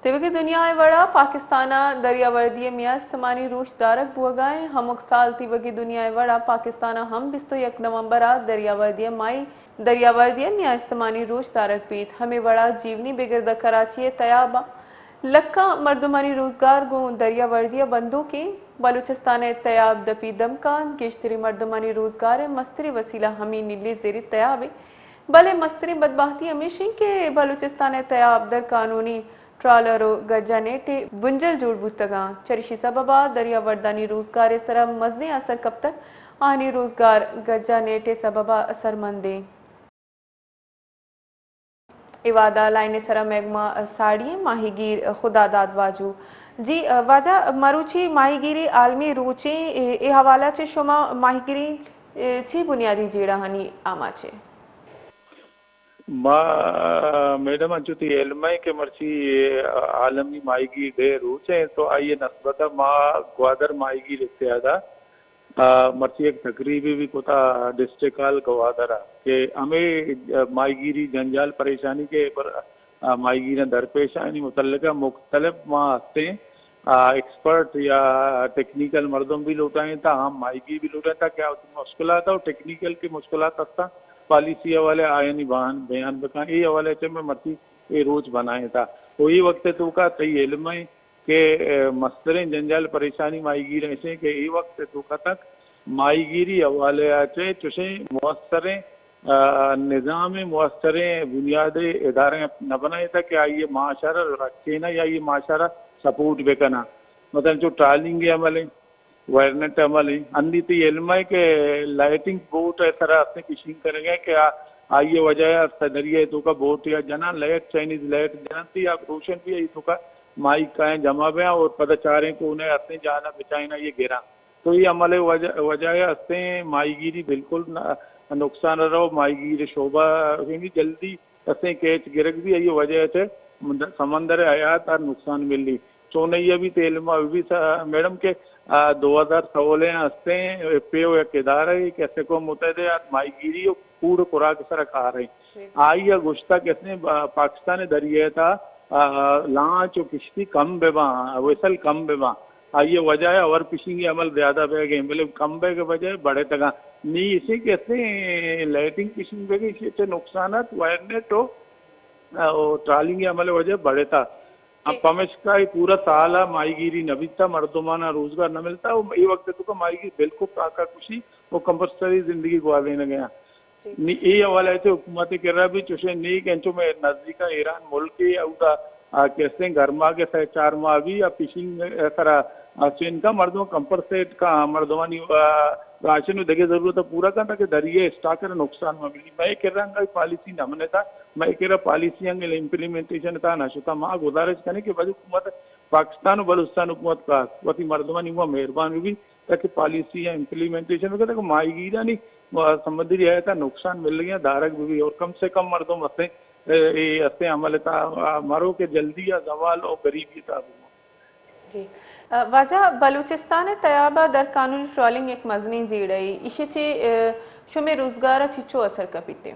تیوگیں دنیا ءِ وڑ ءَ پاکستان ءَ دریاوردی ءِ میان استمانی روچ دارگ بوگ ءَ اِنت۔ ہمک سال تیوگیں دنیا ءِ وڑ ءَ پاکستان ءَ ہم بیست ءُ یک نومبر ءَ دریاوردی ءِ ماہی، دریاوردی ءِ میان استمانی روچ دارگ بیت۔ ہمے وڑ ءَ جیونی بگر داں کراچی ءِ تیاب ءَ لکاں مردمانی روزگار گوں دریاوردی ءَ بندوک اِنت۔ بلوچستان ءِ تیاب دپی دمکاں گیشتریں مردمانی روزگار ءِ مستریں وسیلہ ہمے نیلی زیری تیاب اِنت۔ بلے مستریں بدبہتی ہمیش اِنت کہ بلوچستان ءِ تیاب در قانونی ٹرالر ءُ گجا نیٹ ءِ بنجل جوڑ بوتگ اَنت۔ چریشی سبب ءَ دریاوردانی روزگار ءِ سرا مزنیں اثر کپتگ۔ آہانی روزگار گجا نیٹ ءِ سبب ءَ اثرمند اِنت۔ اے وہد ءَ لائن ءِ سرا مئے گوما ساڑی ایں ماہیگیر خدا داد واجو۔ جی واجہ، مروچی ماہیگیری عالمی روچ اِنت، اے، اے حوالہ چہ شما ماہیگیری، اے، چی بنیادی جیڑہانی آماچ ئے؟ ما، میڈم، انچو تئی علم ءَ کہ مرچی عالمی ماہیگیر ڈے روچ اِنت، تو آئی ءِ نسبت ءَ ما گوادر ماہیگیر اتحاد ءَ، آ، مرچی یک تقریبے بھی کتا ڈسٹرکٹ ہال گوادر ءَ کہ ہمے، آ، ماہیگیری جنجال پریشانی کہ پر، آ، ماہیگیراں درپیش آیانی متعلق ءَ مختلف ما ہستیں، آ، ایکسپرٹ یا ٹیکنیکل مردم بھی لوٹائیں تا، ہم ماہیگیر بھی لوٹائیں تا کہ آ وتی مشکلات اور ٹیکنیکل کے مشکلات ہستاں پالیسی حوالے آیانی بیان، بیان بکاں۔ اے حوالے چہ میں مرچی اے روچ بنائیں تا۔ تو اے وقت ءِ توکا تئی علم ءَ کہ، اے، مستریں جنجال پریشانی ماہیگیر ایش اِنت کہ اے وقت ءِ توکا تک ماہیگیری حوالے ءَ چہ چوشیں مؤثریں، آ، نظام، مؤثریں بنیاد ادارے نہ بنائیں تا کہ آئی ءِ معاشرہ رکھینا یا آئی ءِ معاشرہ سپورٹ بکنا۔ مثلاً چو ٹرالنگ عمل اِنت، وائرنٹ عمل اِنت۔ ہندی تئی علم ءَ کہ لائٹنگ بوٹ ءِ سرا ہستیں فشنگ کنگ ءَ کہ آ، آئی ءِ وجہ ءَ ہست دریا ءِ توکا بوٹ یا جنان لائٹ، چائنیز لائٹ جنان تئی آ روشن بھی آئی توکا ماہی کائیں جمع بیاں اور پدا چاریں کونے ہستیں جانا بچائینا یہ گراں۔ تو یہ عمل ءِ وجہ، وجہ ءَ ہستیں ماہیگیری بالکل ن-، نقصان ءَ رو، ماہیگیر شعبہ یعنی جلدی کسیں کیچ گرگ بھی آئی وجہ ءَ چہ سمندر حیات ءَ نقصان ملی۔ چونائی ءَ بھی تیل ما بھی سا-، میڈم کہ، آ، دو ہزار سولہ ءَ ہستیں ایف اے او یک ادارہ ہے کہ اسے کو متحدہ ماہیگیری و کوڑ و خوراک سر کار ہے۔ آئی ءَ گوشتا کہ اسے با-، پاکستان دریا ءِ تھا، آ، لانچ و کشتی کم بہ باں، ویسل کم بہ باں۔ آئی ءِ وجہ ءَ اوور فشنگ ءِ عمل زیادہ بیگ ءَ، بلے کم بیگ ءِ وجہ ءَ بڑھتگ اَنت۔ نی ایشی کہ اسے لائٹنگ فشنگ بیگ ءَ، ایشی چہ نقصانات وائر نیٹ و، او ٹرالنگ ءِ عمل ءِ وجہ ءَ بڑھتا۔ پمشکا اے پورا سال ءَ ماہیگیری نہ بیتا، مردماں روزگار نہ ملتا، و اے وقت ءِ توکا ماہیگیر بالکل کاکا کشی و کمپلسری زندگی گوازینگ ءَ اَنت۔ نی اے حوالہ ءَ چہ حکومت ءِ کرا بھی چوشیں نیک انچو مئے نزدیک ءَ ایران ملک ءَ اودا، آ، کہ استیں گرماگ ءِ سہ چار ماہ بھی آ فشنگ ءِ سرا، آ، چین کا مردم کمپنسیٹ کا مردمانی، آ، راشن و دگہ ضرورت پورا کنت کہ دریا اسٹاک ءَ نقصان مہ ملی۔ مئے کرا انگا پالیسی نہ بنتا، مئے کرا پالیسی انگا امپلیمنٹیشن تا نہ شتا۔ ما گزارش کنیں کہ بلوچ حکومت پاکستان و بلوچستان حکومت خاص وتی مردمانی ہوا مہربان بھی تاکہ پالیسی یا امپلیمنٹیشن بکن تاکہ ماہیگیرانی و سمندری حیات ءَ نقصان ملگی ءَ دارگ بہ بی اور کم سے کم مردم ہستیں، اے، اے ہستیں عمل تا مرو کہ جلدی ءَ زوال اور غریبی تا بو۔ جی۔ ءَ، واجہ، بلوچستان ءِ تیاب ءَ در قانونی ٹرالنگ یک مزنیں جیڑہ ای، ایشی چہ، ءَ، شمے روزگار ءَ چچو اثر کپیت؟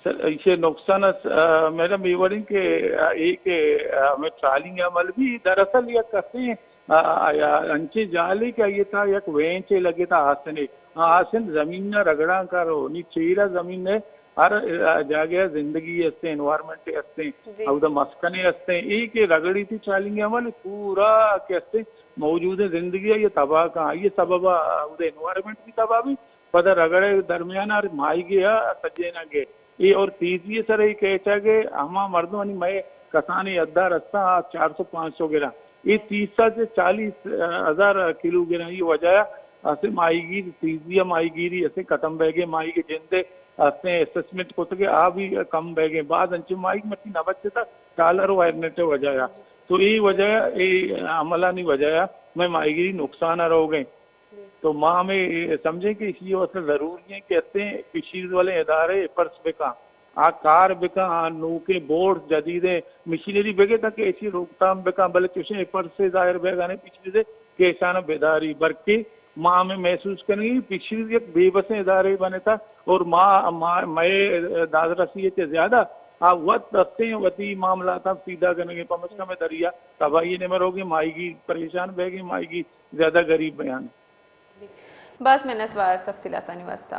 سر، ایشی نقصان است، ءَ، میڈم، اے وڑیں کہ، ءَ، اے کہ، ءَ، ہمیں ٹرالنگ عمل بھی دراصل یک کسیں آ، آ، یا انچیں جالے کہ آئی ءِ تہا یک وینچے لگتا آسنے۔ آ آسن زمین ءَ رگڑاں کارو، نی چیرا زمین ءَ ہر، آ، جاگہ ءَ زندگی ہستیں، انوائرمنٹ ہستیں، اودا مسکنے ہستیں۔ اے کہ رگڑی تئی ٹرالنگ عمل پورا کہ ہستیں موجود زندگی ءَ یہ تباہ کن، یہ سبب ءَ اودا انوائرمنٹ بھی تباہ بھی، پدا رگڑ ءِ درمیان ءَ ماہیگے ءَ سجینگ ءَ۔ اے اور تیزی ءِ سر ءَ اے کیچ ءَ کہ ہما مردمانی مئے کسانیں یدار ہستاں آ چار سو پانچ سو گراں۔ اے تیس ءَ چہ چالیس ہزار کلو گراں۔ اے وجہ ءَ اسے ماہیگیر تیزی ءَ ماہیگیری اسے ختم بیگے، ماہیگ جند ءَ اسے اسسمنٹ کتگے آ بھی کم بیگے۔ بعض انچیں ماہیگ مرچی نہ بچتا ٹالر و ایرنیٹ ءِ وجہ ءَ۔ تو اے وجہ ءَ، اے عملانی وجہ ءَ مئے ماہیگیری نقصان ءَ روگ ءَ۔ تو ما ہمیں سمجھیں کہ اسی واسطے ضروری ہے کہ اسے فشریز والے ادارے ایفرٹس بکاں، آ کار بکاں، آ نوکیں بورڈز جدیدیں مشینری بگے تاکہ ایشی روک تھام بکاں، بلے چوشیں ایفرٹس سے ظاہر بیگانے فشریز کہ ایشانا بیداری برکے ما ہمیں محسوس کنگی فشریز یک بے بسیں ادارے بنتا اور ما، ما، مئے دادرسی ءَ چہ زیادہ آ وت ہستیں وتی معاملاتاں سیدھا کنگیں، پمشکا میں دریا تباہی نیمروگیں، ماہیگیر پریشان بیگیں، ماہیگیر زیادہ غریب بیان۔ باز منت وار تفصیلاتانی واسطہ۔